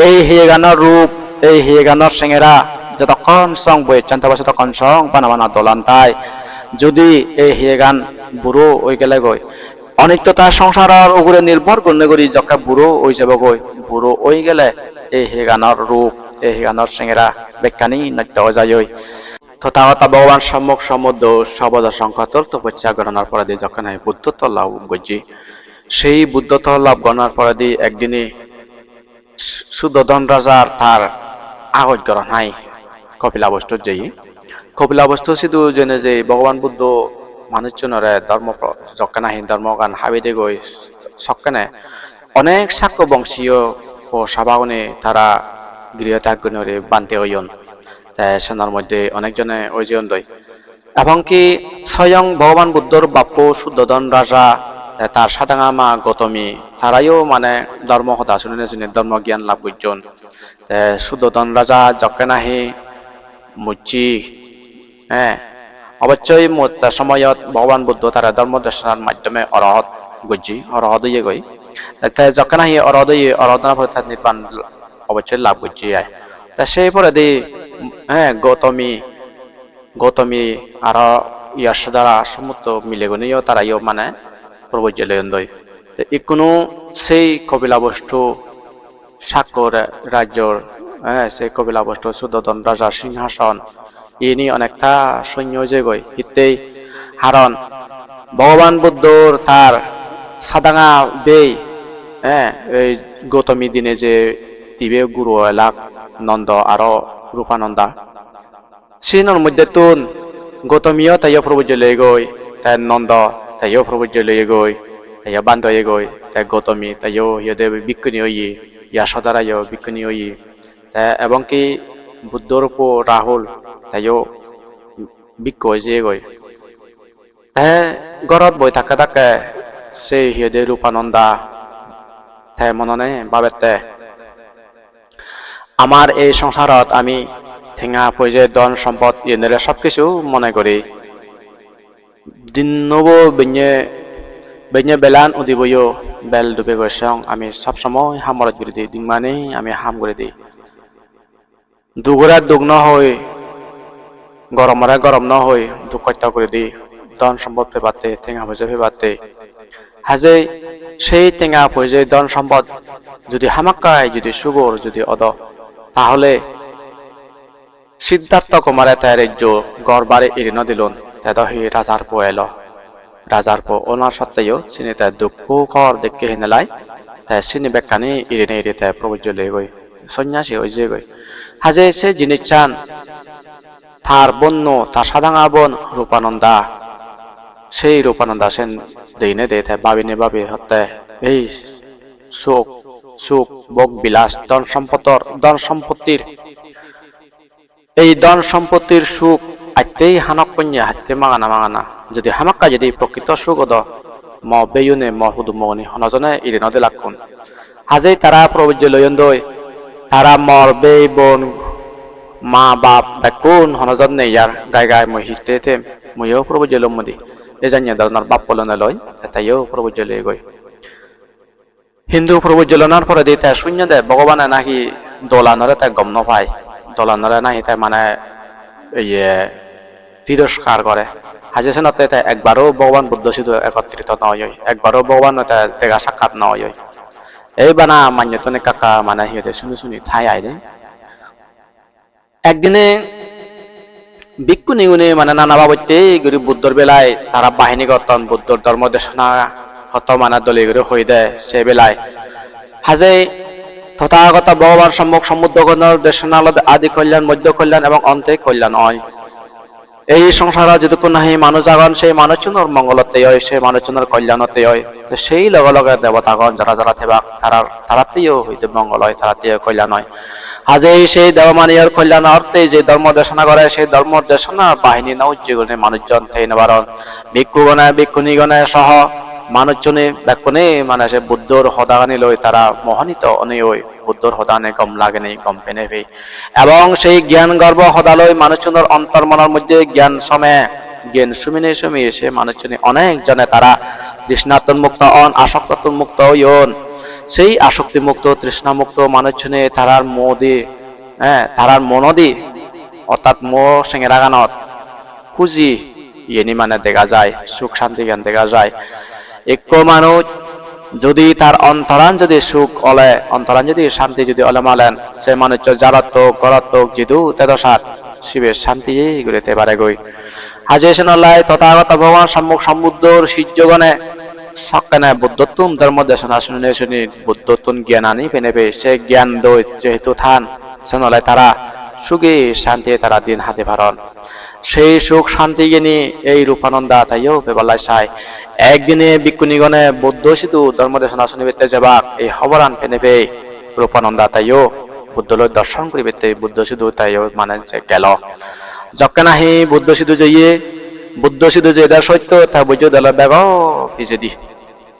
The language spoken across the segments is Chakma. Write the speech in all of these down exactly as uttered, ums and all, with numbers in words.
Ei hiyeganor rup, ei hiyeganor sengera jotokkon song boyessan thebo, sotokkon song bana bana dolan thai. Judi ei hiyegan buro oi gelegoi, onittota songsaror ugure nirbhor gurinei guri jokke buro oi jebogoi, buro oi gele ei hiyeganor rup, ei hiyeganor sengera bekkani nosto oi jaioi. Tothagoto Bhogoban Sommok Sombuddho sobodo songkhotor topossya goronor poredi jokke nahi Buddhotto lab gojje, sei Buddhotto lab goronor poredi ekdine Su-, Suddhodon rajar tar agoj goron hai Kopilabosto jeye. Kopilabosto sidu jeinei je Bhogoban Buddho manuchunore dhormo pro-, jokke nahi dhormogan habi degoi sokkene onek sakko bongsiyo po sabagune tara griho tyag gurinei bhante oyon. Te senor moddhe onek jone oi jeyondoi. Ebong ki soyong Bhogoban Buddhor bappo Suddhodon raja, te tar sadanga ma Gotomi, tarayo mane dhormo hoda sunine sunine dhormo gyan lab gojjon. Te Suddhodon raja jokke nahi mujje, eh, obossoi motte somoyot Bhogoban Buddho tare dhormo desonar maddhome orohot gojje, orohot oyegoi. Te jokke nahi orohot oye, orohot ona pore te nirban obossoi lab gojje ai. Te sei poredi, eh, Gotomi, Gotomi aro Yasodhara somosto mileguneyo tarayo mane probojje loyondoi. Te ikkunu sei Kopilabosto sakko ra-, rajyor, eh, sei Kopilabosto Suddhodon rajar singhason, iyeni onekta sonyo oi jeyegoi. Hittei? Haron Bhogoban Buddhor tar sadanga bei, eh, ei Gotomi dine je dibe guro elak, Nondo aro Rupananda. Sinor moddhettun Gotomiyo teyo probojje loyegoi, te Nondo teyo probojje loyegoi, teyo bhante oyegoi, te Gotomi teyo iyot bhikkhuni oye, Yasodharayo bhikkhuni oye, te ebong ki Buddhor po Rahul teyo bhikkhu oi jeyegoi. Te gorot boi thakke thakke sei hi hoide Rupananda te monone babette, amar ei songsarot ami tenga poije dhon sompot iyenore sob kisu mone guri, dinnobo benne, benne belan udiboyo bel dube goi song ami sob somoi ham morot guri di, dingmani ami ham guri di. Dugore dug no hoi, goromore gorom no hoi, duk hosto guri di, dhon sompot pebatte, tenga poije pebatte. Hajei sei tenga poije dhon sompot judi hamakkai judi sugor judi odo, tahole Siddhartho Kumare te rejjo ghor bari iri no dilun, te do hi rajar po elo. Rajar po onar sotteyo sini te dukko hor dekke hinelai, te sini bekkani irinei iri te probojje loyegoi, sonyasi oi jeyegoi. Haje se jinissan tar bonno, tar sadanga bon Rupananda, sei Rupananda sen deinei de te babinei babi hotte, ei suk, suk, bhog bilas, dhon sompotor, dhon sompottir Ei dhon sompottir suk attei hanokkonye, hatte mangana mangana. Jodi hamakkai jodi prokrito suk odo, mo beyune, mo hudumogune hono jone iri no dilakkun. Hajei tara probojje loyondoi, tara mor bei bon, ma bap bekkun hono jon nei ar, gai gai mui hitte them, muiyo probojje lommudi. Ei janye dhoronor bap polone loi, teyo probojje loyegoi. Hintu probojje lonar poredi te sunnye de Bhogobane nahi dolanore te gom no pai, dolanore nahi te mane iye tiroskar gore. Haje senotte te ekbaro Bhogoban Buddho sidu ekottrito no oyoi, ekbaro Bhogobane te dega sakkat no oyoi. Ei bana manjottun ekka ekka mane hi hoide suni suni thai ai de. Ekdine bhikkhunikune mane nana babotte guri Buddhor belai tara bahini gotton, Buddhor dhormo desona hoto mane dole guri hoide se belai. Haje Tothagoto Bhogoban Sommok Sombuddhogonor desona olode adi kolyan, modhyo kolyan ebong onte kolyan oi. Ei songsarot jidukkun nahi manuj agon, sei manuchunor mongolotte oi, sei manuchunor kolyanotte oi. Te sei loge loge debotagon jara jara thebak, tarar, taratteyo hoide mongol oi, taratteyo kolyan oi. Hajei sei debomaniyor kolyan orte je dhormo desona gore, sei dhormo desona bahini no ujje gurinei manujjon thei no paron. Bhikkhugone, bhikkhunigone soho manuchchune bekkune mane se Buddhor hodagani loi tara mohanito onei oi, Buddhor hodagani gom lagenei, gom penei pei. Ebong sei gyan gorbo hodaloi manuchunor ontor monor moddhe gyan some, gyan sumine sumiye se manuchchune onek jone tara trishnattun mukto on, asoktottun mukto oyon. Sei asokti mukto, trishna mukto manuchchune tarar modi, eh, tarar monodi, ortat mo sengeraganot huji iyeni mane dega jai, suk santigan dega jai. Ekko manuj jodi tar ontoran jodi suk ole, ontoran jodi santi jodi ole malen, se manuchcho jarot tok, gorot tok, jidu tedo sat, sibe santiye guri te paregoi. Haje senolai Tothagoto Bhogoban Sammuk Sambuddhor sijjogone sokkene Buddhottun dhormo desona sunine suni, Buddhottun gyan ani pene pei, se gyan doi jehetu than, senolai tara suge santiye tara din hade paron. Sei suk santigeni ei Rupananda teyo pebar lai sai. Ekdine bhikkhu-nigune Buddho sidu dhormo desona sunibette jebak, ei hoboran pene pei Rupananda teyo Buddho loi dorson guribette Buddho sidu teyo mane je gelo. Jokke nahi Buddho sidu jeye, Buddho sidu jeyede sotto te bujjede ole bego pijedi.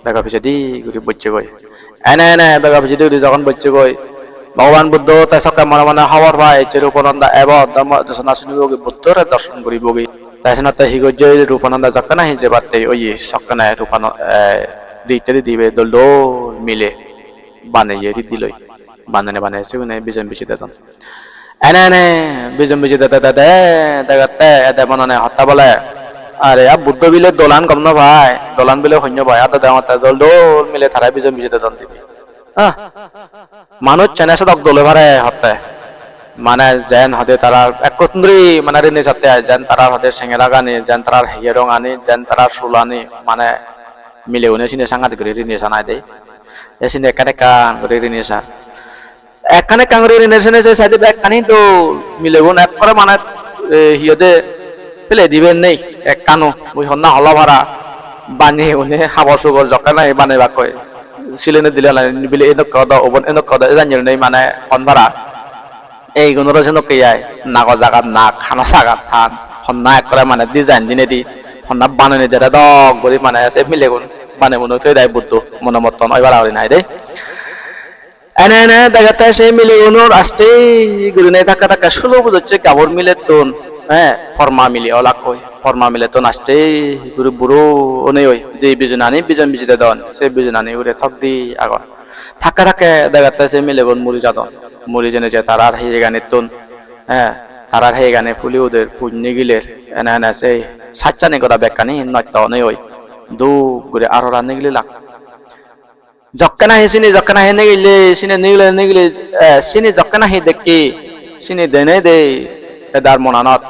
Bego pijedi guri bojjegoi. Ene ene bego pijedi guri jogon bojjegoi, Bhogoban Buddho te sokke mone mone hobor pai, ecche Rupananda ebo, dhormo desona sunibogi, Buddhore dorson guribogi. Te senotte hi gojje, Rupananda jokke nahi jebatte oye, sokkene Rupano-, eh, di hittedi dibe dol dol mile baneye riddiloi. Banene baneye sigune bijon biji dedon. Ene ene bijon biji dede dede degette ede monone hotte bole, "Are, a Buddho bile dolan gom no pai, dolan bile hoi no pai, ado degongotte dol dol mile tara bijon biji dedon dibe." Ah, manuj sene sedok dol oi pare hotte. Mane jen hode tarar ekko tundri mane rini satte ai, jen tarar hode sengeragani, jen tarar heye rongani, jen tarar sulani, mane milegune sini sangadik guri rini sanai de. Te sini ekkan ekkan guri rini san. Ekkan ekkan guri rine sene se saide bekkani dol, milegun ekkore mane, eh, hi hoide, pele diben nei ekkano, mui honna hola para, bani une habor sugor jokke nahi banebakkoi, silene dile nahi bile edokke odo, ubon edokke odo, ejanyor nei mane hon para. Eigunore senokke ai, nago jagat nag, hano jagat han, honna ekkore mane design dinedi, honna baneni dere dok guri mane se milegun banebuno toidai Buddho mono motton oi para guri nai de. Ene ene degette se milegunor aste gurinei thakke thakke sulo bujocche gabur milettun, eh, porma mile olakkoi. Porma milettun aste guri buro onei oi je bijonani bijon biji dedon, se bijonani ugure thok di agon. Thakke thakke degette se milegun muri jadon. Muri jenei je tarar heyeganittun, eh, tarar heyegani puli uder, puj nigiler. Ene ene se sachchani goda bekkani nosto onei oi. Duk guri arora nigililak. Jokke nahi sini, jokke nahi nigille, sini nigille, nigille, eh, sini jokke nahi dekke, sini denei de edar monanot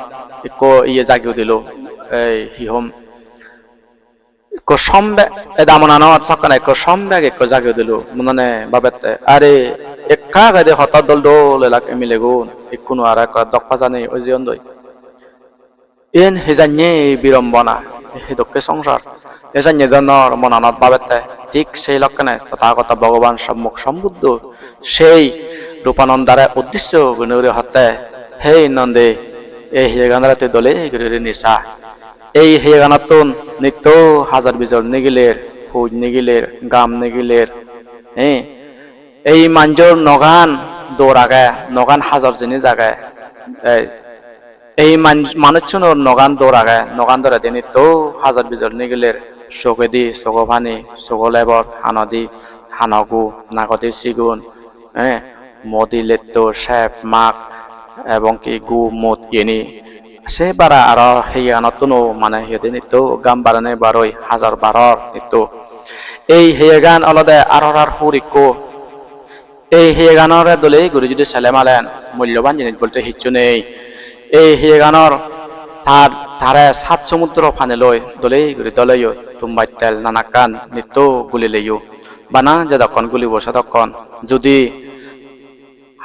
ekko iye jagi udilo, ei, hi hom, ekko sombe-, eda monanot sokkene ekko sombek ekko jagi udilo, monone babette, "Are, ekka agede hotta dol dol elak ei milegun, ikkunu aro ekko dok pajani oi jeyondoi." Iyen hijanye birombona, hidokke songsar. Hijanye dhoronor monanot babette, thik sei lokkene Tothagoto Bhogoban Sommok Sombuddho sei Rupanandare uddesho gurinei guri hotte, "Hei Nonde, ei heyeganore tui dole guri rini sa. Ei heyeganottun nitto hajar bijor nigiler, puj nigiler, gam nigiler." He? Ei manjor nogan dor age, nogan hajor jinis age. Ei, ei man-, manuchunor nogan dor age, nogan doredi nitto hajor bijor nigiler, sogedi sogo pani, sogo lebor, hanodi hanogu, nagodi sigun, eh, modi letto, sep, mak, ebong ki gu, mut iyeni. Se bara aro heyeganottuno mane hiyedi nitto gam barane baroi, hajar baror nitto. Ei heyegan olode arorar hur ikko. Ei heyeganore dole guri judi sele malen, mulloban jinis bolte hissu nei. Ei heyeganor tar, tare sat somudro pani loi dole guri doleyo, tumbai tel nanakkan nitto gulileyo. Bana jedokkon gulibo sedokkon. Judi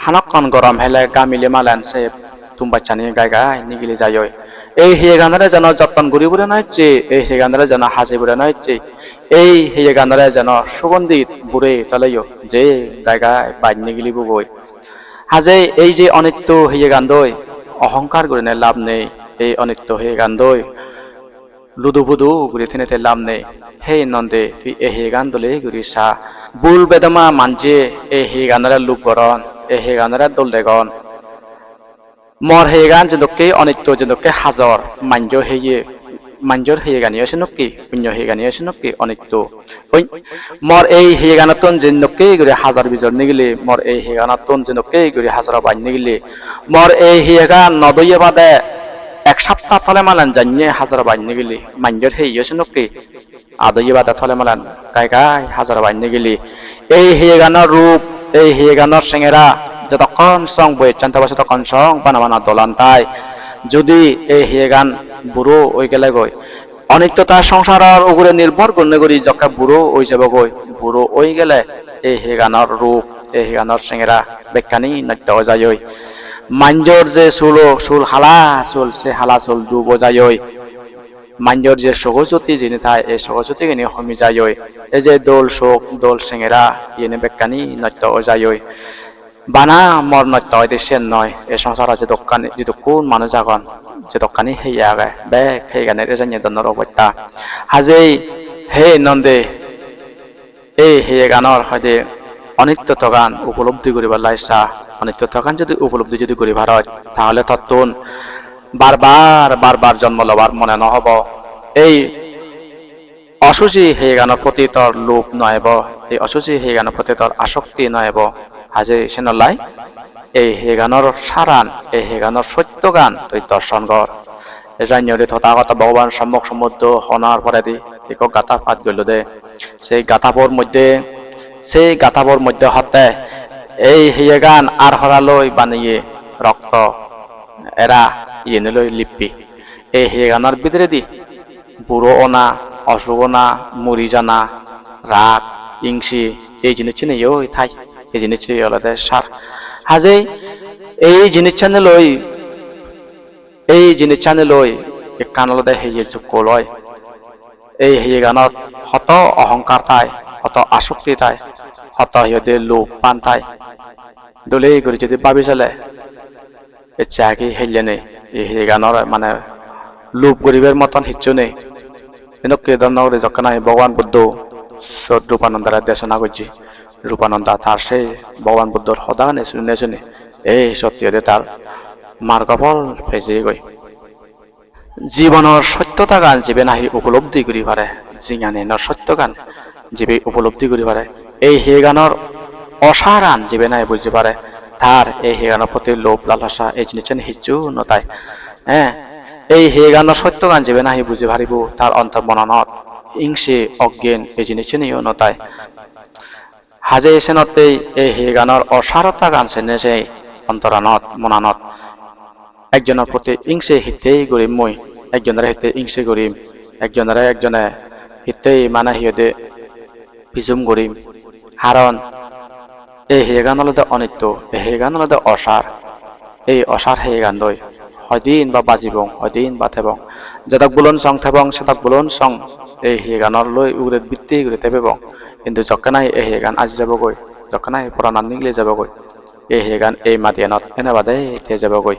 hanokkon gorom hele gamile malen se tum bachchani gai gai nigili jaioi. Ei heyeganore jeno jotton guri pure no ecche, ei heyeganore jeno haje pure no ecche, ei heyeganore jeno sugondit bure toleyo je gai gai baj nigilibogoi. Haje ei je onitto heyegandoi, ohongkar gurine lab nei, ei onitto heyegandoi ludu pudu guri thenei te lab nei. Hei Nonde, tui ei heyegan dole guri sa. Bul bedoma manje ei heyeganore lub goron, ei heyeganore dol degon. Mor heyegan jedokke onitto, jedokke hajor, manjo heye, Manjor heyeganiyo senokke, onyo heyeganiyo senokke onitto. Oi, mor ei heyeganottun jinnokke guri hajar bijor nigili, mor ei heyeganottun jinnokke guri hajar baj nigili, mor ei heyegan no doye bade ek sapta tole malen janye hajar baj nigili, manjor heyeyo senokke. Ado yebade tole malen gai gai hajar baj nigili. Ei heyeganor rup, ei heyeganor sengera jotokkon song boyessan tebo, sotokkon song bana bana dolan tai. Judi ei heyegan buro oi gelegoi, onittota songsaror ugure nirbhor gurinei guri jokke buro oi jebogoi, buro oi gele ei heyeganor rup, ei heyeganor sengera bekkani nosto oi jaioi. Manjor je sulo, sul hala sul, se hala sul dub oi jaioi. Manjor je sogo jyoti jini tai, ei sogo jyotigani homi jaioi. Ei je dol sok, dol sengera, iyeni bekkani nosto oi jaioi. Bana mor nosto oide siyen noi, ei songsarot jedokkani, jedokkun manuj agon, jedokkani heye age, bek heyegani rejanye donnor obosta. Hajei heye nonde, ei heyeganor hoide onittotogan upolobdi guribar lai sa, onittotogan judi upolobdi judi guri paroj, tahole tottun bar bar, bar bar jonmo lobar mone no hobo. Ei osuji heyeganor proti tor lob no ebo, ei osuji heyeganor proti tor asokti no ebo. Hajei senollai ei heyeganor saran, ei heyeganor sottogan tui dorson gor. Ei janye uri Tothagoto Bhogoban Sommok Sombuddho honar poredi ekko gatha pat gollo de. Sei gathapor moddhe, sei gathapor moddhe hotte ei heyegan ar horaloi baneye rokto era iyeniloi lippi. Ei heyeganor bidiredi buro ona, osuk ona, muri jana, rag, ingsi, ei jinissani yoi thai. Ei jinissani olode sar. Hajei ei jinissani loi, ei jinissani loi ekkan olode heye jukko loi. Ei heyeganot hoto ohongkar thai, hoto asokti thai, hoto hiyede lob pan thai. Dole guri judi babi sele, ecche agi helle nei, ei heyeganor mane lob guribar moton hissu nei. Enokke dhoronor guri jokke nahi Bhogoban Buddho sot Rupanandare desona gojje. Rupananda tar sei Bhogoban Buddhor hodagani suninei suni, ei sot hiyede tar margo phol pei jeyegoi. Jibonor sottotagan jibe nahi upolobdi guri pare, jinghaniyanor sottogan jibe upolobdi guri pare, ei heyeganor osaran jibe nahi buji pare, tar ei heyeganor proti lob lalasa ei jinissani hissu no thai. Eh, ei heyeganor sottogan jibe nahi buji paribo, tar ontor monanot ingse, oggen ei jinissaniyo no thai. Hajei senottei ei heyeganor osarotagan senne sei ontoranot, monanot. Ekjonor proti ingse hittei gurim mui, ekjonore hittei ingse gurim, ekjonore ekjone hittei mane hiyede pijum gurim. Haron ei heyegan olode onitto, ei heyegan olode osar. Ei osar heyegan loi hoidin ba bajibong, hoidin ba thebong. Jedok bulon song thebong, sedok bulon song ei heyeganor loi ugure bitti guri thebebong. Hintu jokke nahi ei heyegan aji jebogoi, jokke nahi poranan nigili jebogoi, ei heyegan ei madiyanot ene bade thei jebogoi.